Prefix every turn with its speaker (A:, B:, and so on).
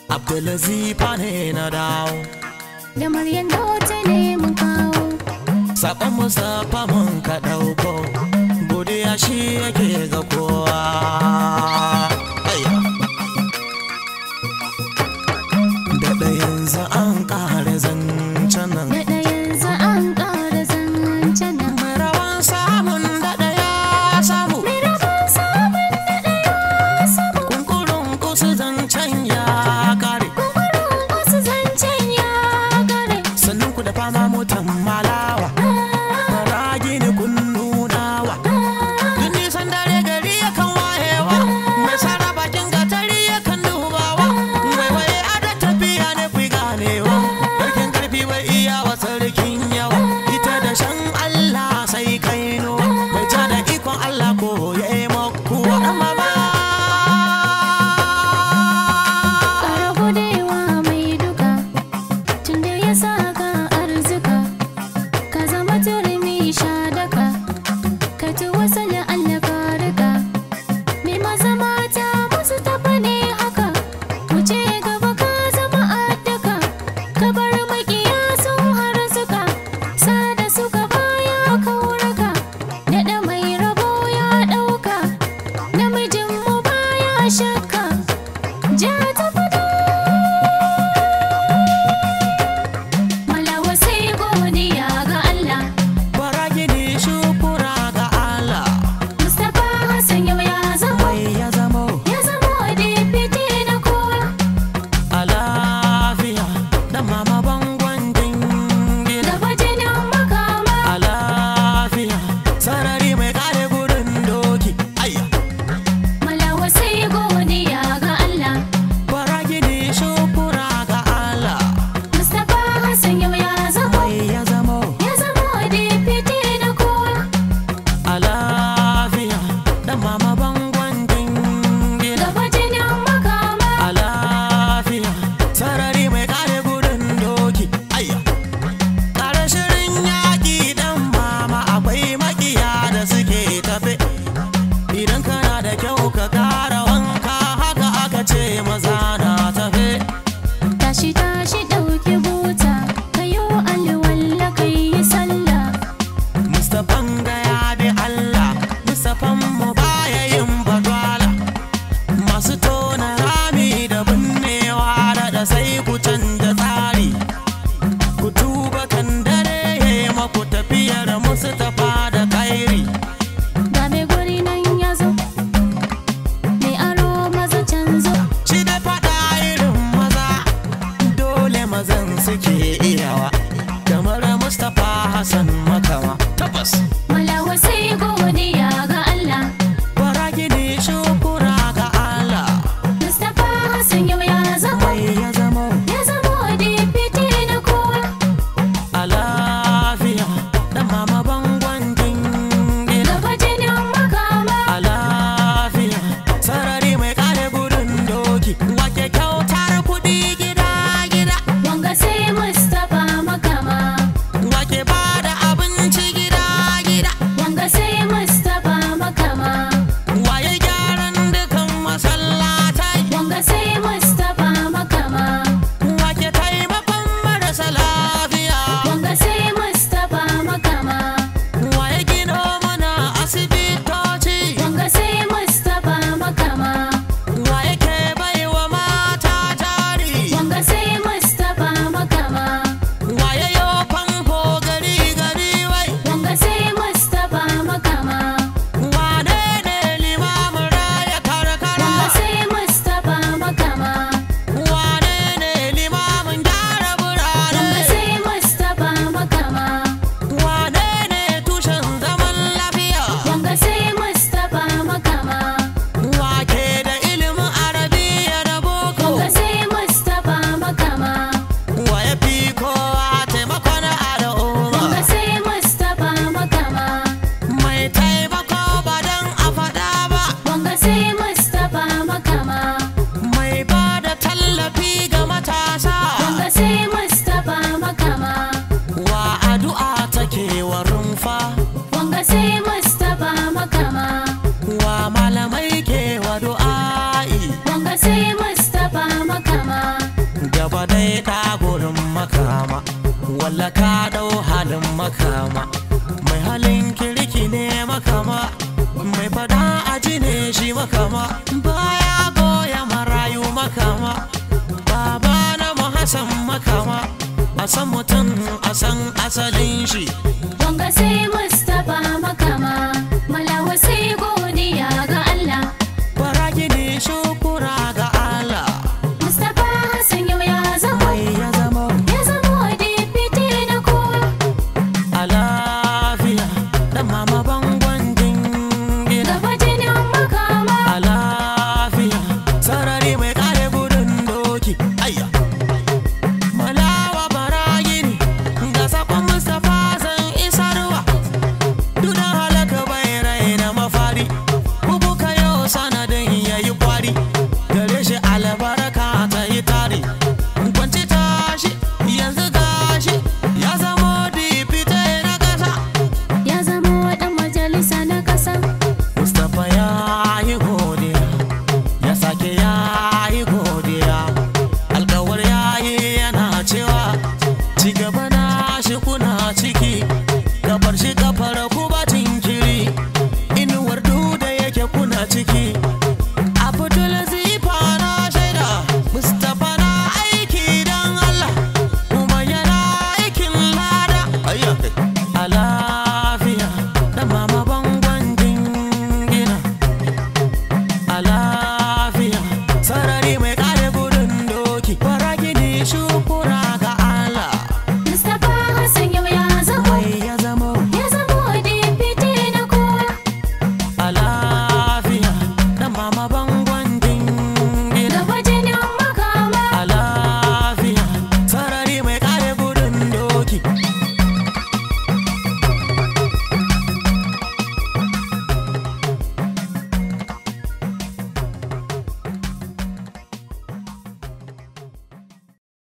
A: Abdulazifa ne na dawo.
B: Da Maryam Dauda ne mun kawo.
A: Sakon Mustapha mun ka ɗauko. Godiya shi yake ga kowa. Ayya. Daɗa yanzu an ƙara zancen nan.
B: Daɗa yanzu an ƙara zancen nan.
A: Mai rabon samun daɗa ya samu.
B: Mai rabon samun daɗa ya samu.
A: Kunkurun kusa zancen ya kare.
B: Kunkurun kusa zancen ya kare.
A: Sannan ku da fama motan malawa. Fara gini kun nunawa. Duk nisan dare gari yakan wayewa. Mai sara bakin gatari yakan dubawa. Waiwaye a da tafiya ne ku ganewa. Sarkin karfi bai iya wa sarkin yawa. Ita da shan Allah sai kainuwa. Mai ja da ikon Allah ko ya yi makuwa. Dan mama.
B: Ƙara godewa mai duka, tunda ya saka arzika, ka zama turmi shadaka, ka ci wasu Allah ka rika. Mai maza mata musu tafa ne haka, wuce gaba ka zama addaka, ka bar maƙiya sun harzuka, sada suka baya kauraka, daɗa mai rabo ya ɗauka, namijinmu baya shakka. Ja ta fito. Malawa sai godiya ga Allah.
A: Bara gini shukura ga Allah.
B: Mustapha Hassan yau ya zamo,
A: Mai ya zamo
B: ya zamo deputy na kowa.
A: a lafiya. Dan mama bangon jingina.
B: Gaba jinin makama.
A: A lafiya. Sarari mai kare gudun doki. Ayya.
B: Malawa sai godiya ga Allah.
A: Bara gini shukura ga Allah.
B: Mustapha Hassan yau ya zamo,
A: Mai ya zamo
B: ya zamo deputy na kowa.
A: a lafiya. Dan mama bangon jingina.
B: Gaba jinin makama.
A: A lafiya. Sarari mai kare gudun doki. Ayya. Kare shirin yaƙi dan mama akwai makiya da suke tafe. Idan kana da kyau ka kara wanka haka aka ce maza na tafe.
B: Tashi tashi ɗauki buta, kayo alwala kai sallah.
A: Mustaphan ga ya bi Allah, Mustaphan mu baya yin badwala. Masu tona rami da binnewa da sai ku canza tsari. Ku tuba kan dare ya yi maku tafiyar Mustapha da kairi.
B: Ga mai guri nan ya zo, mai aro maza canzo.
A: Shi da faɗa irin maza, dole mazan suke iyawa. Kamar Mustapha Hassan Makawa. Tabbas.
B: Malawa sai godiya ga Allah.
A: Bara gini shukura ga Allah.
B: Mustapha Hassan yau ya zamo,
A: Mai ya zamo
B: ya zamo deputy na kowa.
A: a lafiya. Dan mama bangon jingina.
B: Gaba jinin makama.
A: A lafiya. Sarari mai kare gudun doki. Wake kyautar kuɗi gida gida.
B: Wanga sai Mustapha makama.
A: Wake bada abu. Tunda ka dau halin makama, mai halin kirki ne makama, mai fada aji ne shi makama, baya goya marayu makama, baba na mu Hassan makama, a san mutum a san asalin shi.
B: Wanga sai mu